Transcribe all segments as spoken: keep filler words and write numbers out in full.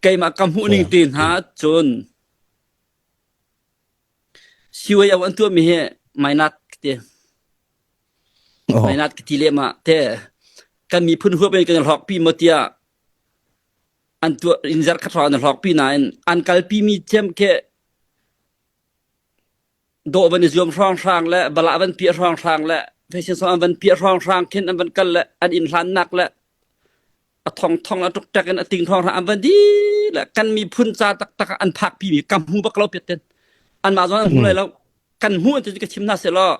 Keimah ka hmuh ning ti hna cun, siwei an tuahmi hi mainat ka ti. Mainat ka ti leh mah te kan miphun huap in kan hlawkpi maw tiah an tuah in zarh khat hrawng an hlawkpi nain an kalpi mi thiam khi dawh van i zuam hrawnghrang le bala van piah hrawnghrang le fashion sawm an van piah hrawnghrang khin an van kal le an in hlannak le a thongthong le a ṭukṭek in a ting hrawnghrang an van dih le kan miphun ca taktak ah an phakpi mi ka hmu bak lo piat ten. Anmah zong an hmu lai lo. Kan hmu an ti ka chim hna sehlaw,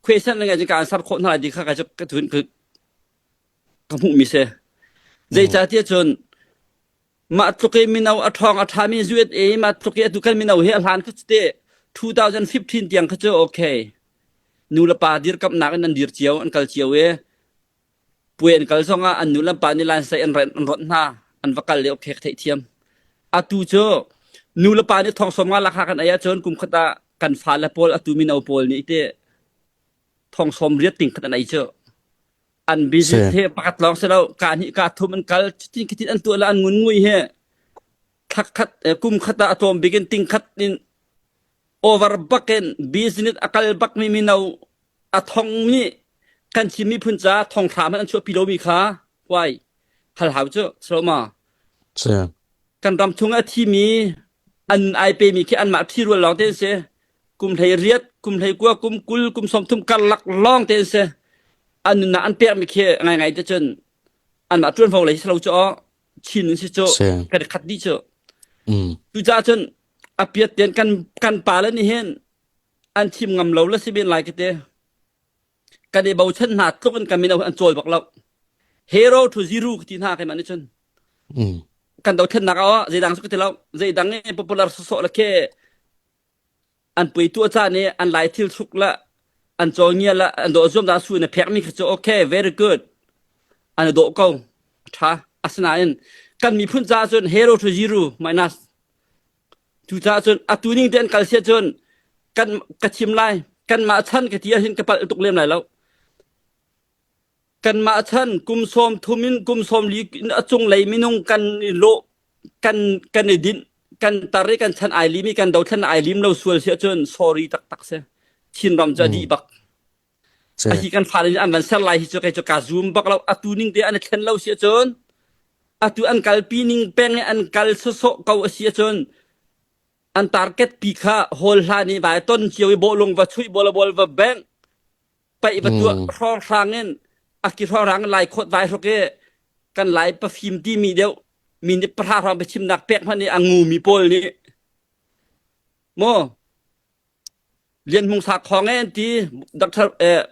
question an ngai cun ka answer khawh hna lai dih kha ka, ka, ka hmuhmi si. Zeicahtiah cun mah tluk i mino a ṭhawng a ṭhami U S A mah tluk i atu kan mino hi a hlan kha cu ti two thousand fifteen tiang kha cu okay. Nu le pa dirkamhnak in an dir cio, an kal cio i puai an kal zongah an nu le pa nih lansai an ranh, an rawnh hna, an va kal le okay ka theihthiam. Atu cu nu le pa nih thong sawm nga lakha kan ei ahcun kum khat ah kan fale pawl atu mino pawl nih ti thong sawm riat ting khat an ei cu. An business hi pakhat lawng si lo, ka hnih ka thum an kal, cutin kitin an tuah le an ngun ngui hi. Thak khat, eh, kum khat ah a tlawm bik in ting khat in over bak in business a kal bakmi mino a thong nih kan chim miphun ca thong hra hmanh an chuahpi lomi kha, huai, hal hau cu, si lo ma. Kan ram chung a thimi an ai pemi khi anmah ṭhi rual lawng te an si. Kum hlei riat, kum hlei kua, kum kul, kum sawmthum karlak lawng te an si. An nunnak an pekmi khi ngaingai te cun anmah ṭuanvo lei si lo cu aw, Chin an si cu, kan i khat dih cu. Cucaah cun a piat tein kan, kan pa le nih hin an chim ngam lo le si men lai ka ti. Kan i bochan hna tluk in kan mino an cawi bak lo. Hero to zero ka ti hna keimah nih cun. Kan dothlennak ah zeidang cu ka ti lo. Zeidang i popular sawsawh le khi an puai tuah caan i an lai thil hruk le an cawi ngia le an dawh zuam dan su in a phekmi kha cu okay, very good. An i dawh ko. Ṭha. Asinain kan miphun caah cun hero to zero, minus. Cucaah cun atu ning te an kal si ahcun kan, ka chim lai. Kanmah chan ka ti ahhin ka palh tuk lem lai lo. Kanmah chan kum sawm thum in kum sawm li in a cunglei minung kan i lawh, kan, kan i dinh, kan tar i kan chan aa lim i kan dothlennak aa lim lo sual si ahcun sorry taktak si. Chinram cu a dih bak. Ahi kan fale nih an van ser lai hi cu kei cu kaa zum bak lo. Atu ning te an i thlen lo si ahcun, atu an kalpi ning peng i an kal sawsawh ko a si ahcun, an target pi kha hawl hlan i vai ton cio i bawlung va chuih, bawlabawl va bengh, paih va tuah hrawnghrang in a ki hrawnghrang in lai khawt vai hruk i kan lai pafim timi deuh, minute pahra hrawng biachimnak pek hmanh i a ngumi pawl nih maw? Lian Hmung Sa Khawng e an ti, Doctor, eh,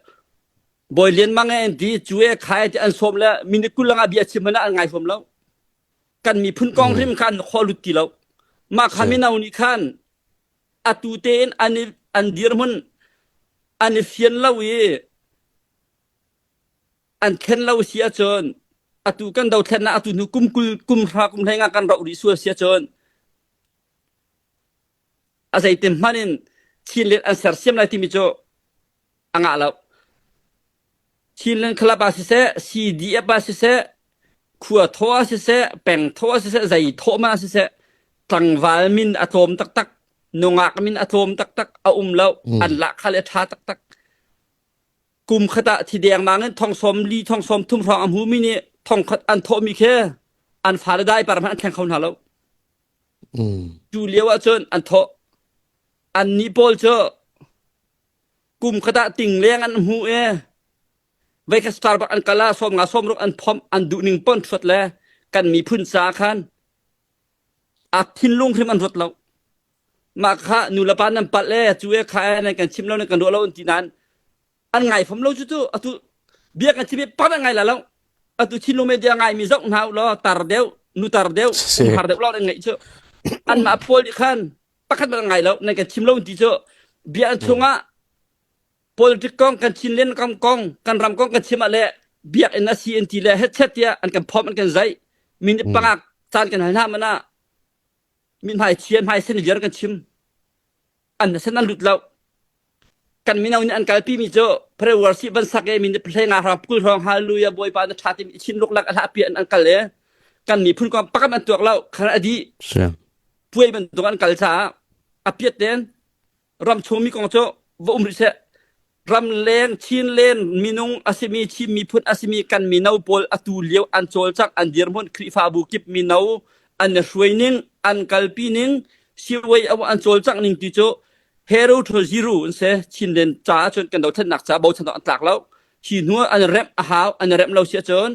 Bawi Lian Mang e an ti, cu e khai ti an sawm le minute kul lengah bia chim hmanh ah an ngai huam lo. Kan miphun kong hrim kha an khawh lut ti lo. Mah kha mino nih khan atu tein an i, an dirhmun an i fian lo i an thlen lo si ahcun atu kan dothlennak atu hnu kum kul, kum hra, kum hleinga kan rauh rih sual si ahcun a zeitin hmanh in Chinland an sersiam lai timi cu a ngah lo. Chinland Club ah siseh, C D F ah siseh, khua thaw ah siseh, peng thaw ah siseh, zei thaw hmanh ah siseh, tlangval min a tlawm taktak, nungak min a tlawm taktak a um lo, an lah kha le ṭha taktak. Kum khat ah thi dengmang in thong sawm li, thong sawm thum hrawng a hmumi nih thong khat an thawhmi khi an fale dai par hmanh an thleng kho hna lo. Cu lio ahcun an thawh. Annih pawl cu kum khat ah tingleng an hmu i veika Starbucks an kal ah sawm nga sawm ruk an phomh, an duh ning pon thuat le kan miphun ca khan a thinlung hrim an ruat lo. Mah kha nu le pa nan palh e, cu e kha e, nan kan chim lo, nan kan ruah lo an ti nain an ngai fam lo cu cu. Atu bia kan chim i pakhat an ngai lai lo. Atu Chinland Media ngaimi zoh hna u law, tar deuh, nu tar deuh, kum har deuh lawng an ngeih cu. Anmah pawl nih khan pakhat an ngai lo, nan kan chim lo an ti cu. Bia an chungah politic kong, kan Chinland kam kong, kan ram kong kan chim ah le biakinn a si an ti le hetchet tiah an kan phomh, an kan zaih. Minute panga caan kan hal hna hmanh ah mithmai chia, hmai sen viar kan chim. An nasan an lut lo. Kan mino nih an kalpi mi cu prayer worship van sak i minute hleinga hrawng, pakul hrawng, Hallelujah, Bawipa na ṭha timi Chin ruk lak a hlah piak an, an kal i kan miphun kong pakam an tuak lo, khan a dih. Puai bantuk an kal caah a piat ten ram chungmi kong cu va um rih seh. Ramleng, Chinland minung a simi, Chin miphun a simi kan mino pawl atu lio an cawlcangh, an dirhmun Khrihfabu kip mino an i hruai ning, an kalpi ning, siwei a an cawlcangh ning ti cu hero to zero an si. Chinland caah cun kan dothlennak caah bochan an tlak lo. Hi hnu an remh a hau, an remh lo si ahcun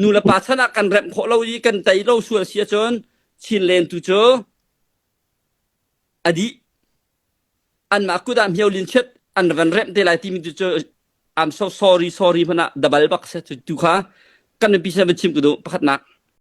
nu le pa chan ah kan remh khawh lo i kan tei lo sual si ahcun Chinland tu cu a dih. Anmah kut ah hmio linchet an van remh te lai timi tu cu I'm so sorry, sorry hmanh ah double bak si tu kha kan nupi sin van chim ka duh pakhatnak.